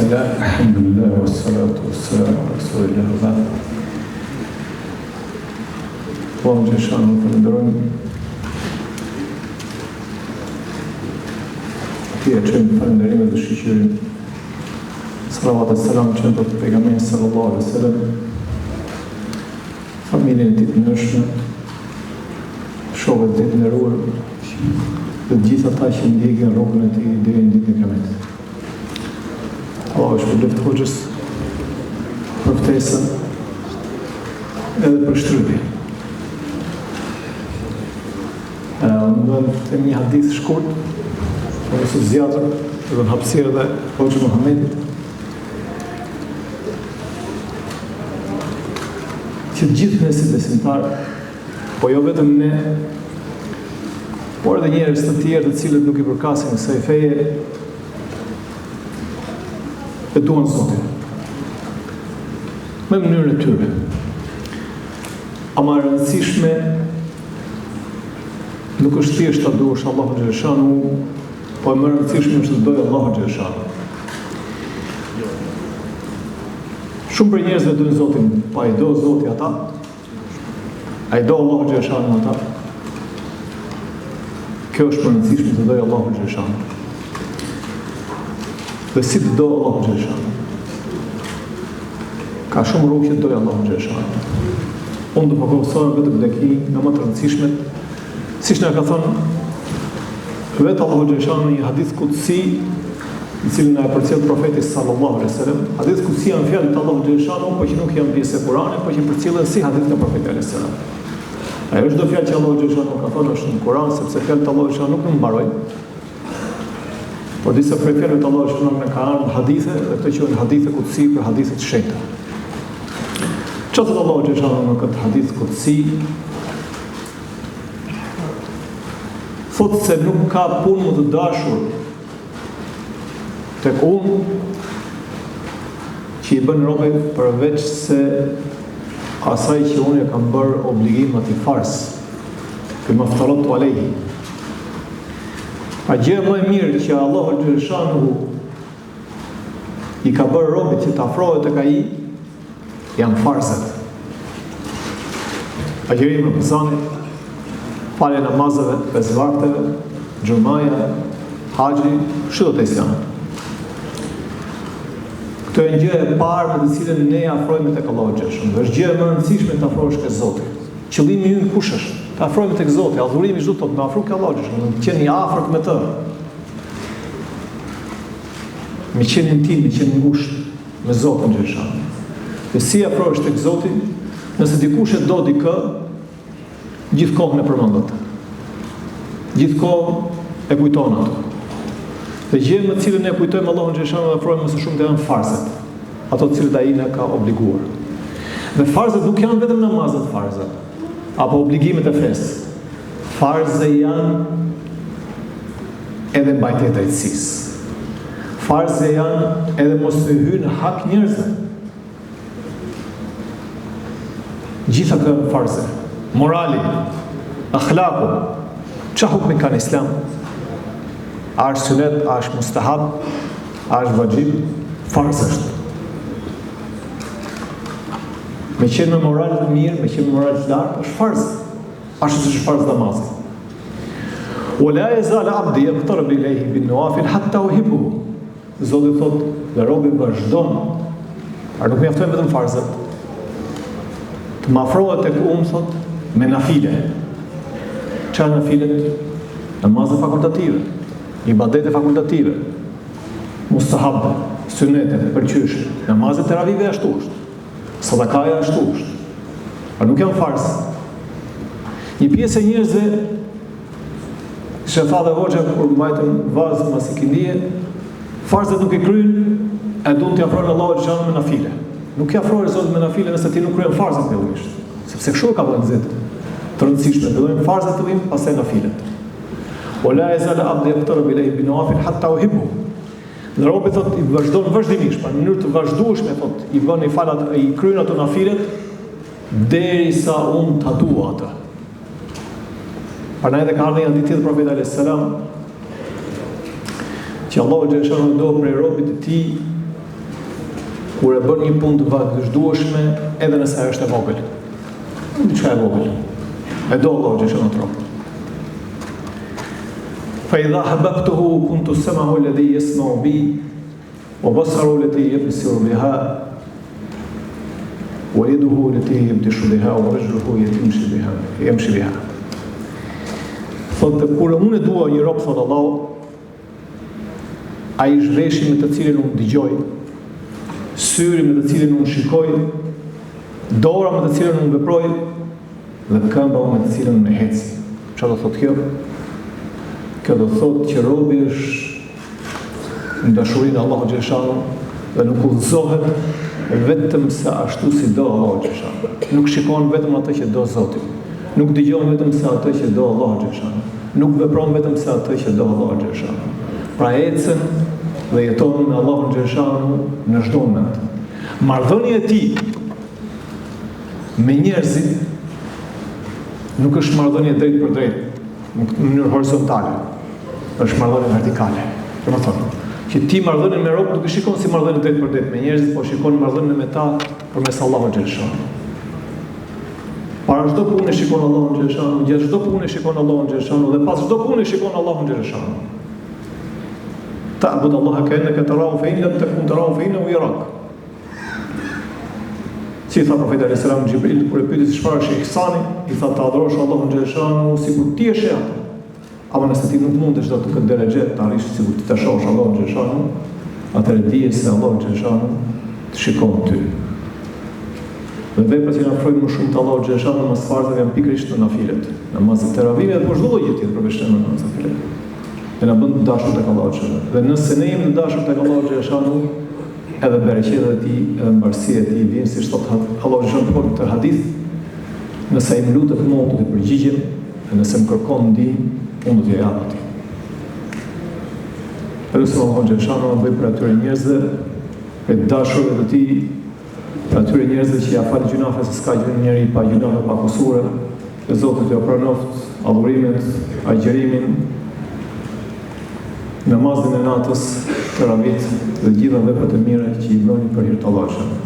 Bismillah, alhamdulillah, wassalatu wassalamu ala rasulillah wa ba'd. Allahun xheleshanuhu e falënderojmë. Atij e çojmë falënderimet dhe shyqyrin. Salavat e selam çojmë për pejgamberin sallallahu alaihi wasallam. Familjen e tij të ndershme, shokët e tij të nderuar dhe të gjithë ata që ndjekin rrugën e tij deri në ditën e Kiametit. Allahu i shpërbleftë hoxhës për ftesën edhe për shtrydhjen. Unë do të them një hadith shkurt, për mos u zgjatur, edhe në hapësirë dhe hoxhë Muhammedit. Që të gjithë ne si besimtarë, po jo vetëm ne, por edhe njerëz të tjerë të cilët nuk i përkasin kësaj feje, e duan Zotin. Me mënyrën e tyre. Ama e rëndësishme nuk është thjesht ta duash Allahun xheleshanuhu, po e më e rëndësishme është të dojë Allahu xheleshanuhu. Shumë prej njerëzve duan Zotin, po a i do Zoti ata? A i do Allahu xheleshanuhu ata? Kjo është më e rëndësishme të dojë Allahu xheleshanuhu. Dhe si të do Allahu xheleshanuhu? Ka shumë rrugë që të dojë Allahu xheleshanuhu. Unë do fokusohem vetëm tek një nga më të rëndësishmet, siç na ka thënë vetë Allahu xheleshanuhu në një hadith kutsi, i cili na e përcjell profeti sallallahu alaihi wasallam. Hadith kutsi janë fjalë të Allahut xheleshanuhu, po që nuk janë pjesë e Kuranit, po që përcillen si hadith nga profeti alaihi wasallam. Ajo çdo fjalë që Allahu xheleshanuhu ka thënë është në Kuran, sepse fjalët e Allahut xheleshanuhu nuk mbarojnë. Por disa prej fjalëve të Allahut xheleshanuhu na kanë ardhur në hadithe dhe këto quhen hadithe kutsi pra hadithe të shenjta. Çfarë thotë Allahu xheleshanuhu në këtë hadith kutsi? Thotë se nuk ka punë më të dashur tek unë që i bën robi përveç se asaj që unë e kam bërë obligim atij farz, bima ftaradtu alejhi. A gjë më e mirë që Allahu xheleshanuhu i ka bërë robit që të afrohet tek ai janë farzet. Agjërimi i Ramazanit, falja e namazeve, pesë vakteve, xhumaja, haxhi, kështu të islamit. Këto janë gjëja e parë me të cilën ne afrohemi tek Allahu xheleshanuhu. Dhe është gjëja më e rëndësishme të afrohesh ke Zoti. Qëllimi ynë kush është? Të afrohemi tek Zoti. Adhurimi ç'do të thotë, me afru ke Allahu xheleshanuhu, me qenë i afërt me të. Me qenë intim, me qenë ngushtë me Zotin xheleshanuhu. Dhe si afrohesh tek Zoti, nëse dikush e do dikë, gjithë kohën e përmend atë. Gjithë kohën e kujton atë. Dhe gjëja me të cilën ne kujtojmë Allahun xheleshanuhu dhe afrohemi më së shumti janë farzet, ato të cilët ai na ka obliguar. Dhe farzet nuk janë vetëm namazet farze, apo obligimet e fesë. Farze janë edhe mbajtja e drejtësisë. Farze janë edhe mos të hy në hak njerëzve. Gjitha këto janë farze. Morali, akhlaku, ça hukmi ka në islam? A është sunet, a është mustahab, a është vaxhib? Farz është. Me qenë me moral të mirë, me qenë me moral të lartë, është farz. Ashtu siç është farz namazi. Wa la yazal abdi yaqtarib ilayhi bin nawafil hatta uhibbuhu. Zoti thotë, dhe robi vazhdon. A nuk mjaftojnë vetëm farzet? Të më afrohet tek unë thotë me nafile. Çfarë nafilet? Namaze fakultative, ibadete fakultative, mustahabe, synete, pëlqyeshme. Namazi teravive ashtu është. Sadakaja ashtu është. A nuk janë farz. Një pjesë e njerëzve, siç e tha dhe hoxha kur mbajtëm vaz mas ikindie, farzet nuk i kryjnë, e duan t'i afrohen Allahut xheleshanuhu me nafile. Nuk i afrohesh Zotit me nafile nëse ti nuk kryen farzet fillimisht. Sepse kështu e ka vënë Zoti. Të rëndësishme, fillojnë farzet fillim, pastaj nafilet. Wa la yazal abdi yaqtarib ilayhi bin nawafil hatta uhibbu. Dhe robi thot i vazhdon vazhdimisht, pra në mënyrë të vazhdueshme thot, i vën i fal ato, i kryen ato nafilet derisa unë ta dua atë. Prandaj edhe ka ardhur një hadith tjetër profeti alayhis salam që Allahu xheleshanuhu do prej robit të tij. Kur e bën një punë të vazhdueshme, edhe nëse ajo është e vogël. Diçka e vogël. E do Allahu xheleshanuhu atë rob. Fa idha ahbabtuhu kuntu sam'ahu alladhi yasma'u bi wa basarahu allati yubsiru biha wa yaduhu allati yabtishu biha wa rijluhu yamshi biha yamshi biha. Thotë kur unë e dua një rob thotë Allahu Ai është veshi me të cilin unë dëgjoj, syri me të cilin unë shikoj, dora me të cilën unë veproj dhe këmba me të cilën unë eci. Çfarë do thotë kjo? Kjo do thotë që robi është në dashurinë e Allahut xheleshanuhu dhe nuk udhëzohet vetëm se ashtu si do Allahu xheleshanuhu. Nuk shikon vetëm atë që do Zoti. Nuk dëgjon vetëm se atë që do Allahu xheleshanuhu. Nuk vepron vetëm se atë që do Allahu xheleshanuhu. Pra ecën dhe jeton me Allahun xheleshanuhu në çdo moment. Marrëdhënia e tij me njerëzit nuk është marrëdhënie drejtpërdrejt, në mënyrë horizontale. Është marrëdhënie vertikale. Domethënë, që ti marrëdhënien me robët nuk e shikon si marrëdhënie drejtpërdrejt me njerëzit, po shikon marrëdhënien me ta përmes Allahut xheleshanuhu. Para çdo pune shikon Allahun xheleshanuhu, gjatë çdo pune shikon Allahun xheleshanuhu dhe pas çdo pune shikon Allahun xheleshanuhu. Ta'bud Allaha ka'annaka tarahu fa in lam takun tarahu fa innahu yarak. Si tha profeti alayhis salam Xhibrilit kur e pyeti se çfarë është ihsani, i tha ta adhurosh Allahun xheleshanuhu sikur ti e sheh atë. Ama nëse ti nuk mundesh dot këtë derexhe të arrish sikur ti ta shohësh Allahun xheleshanuhu, atëherë dije se Allahu xheleshanuhu të shikon ty. Dhe veprat që na afrojnë më shumë te Allahu xheleshanuhu mas farzeve janë pikërisht nafilet. Namazet teravive dhe po çdo lloj gjë tjetër përveç namazit nafilet. Dhe na bën të dashur tek Allahu xheleshanuhu. Dhe nëse ne jemi të dashur tek Allahu xheleshanuhu, edhe bereqetet e tij, edhe mbarësia e tij vijnë siç thotë Allahu xheleshanuhu po në këtë hadith, nëse ai më lutet mua, do t'i përgjigjem, Dhe nëse më kërkon ndihmë, unë do t'ia jap atij. E lusim Allahun xheleshanuhu na bëjë prej atyre njerëzve, prej të dashurve të tij, prej atyre njerëzve që ia fal gjynahet se s'ka gjë njeri pa gjynahe pa kusure, dhe Zoti t'ua pranoftë adhurimet, agjërimin, namazin e natës, teravit dhe gjitha veprat e mira që i bëni për hir të Allahut.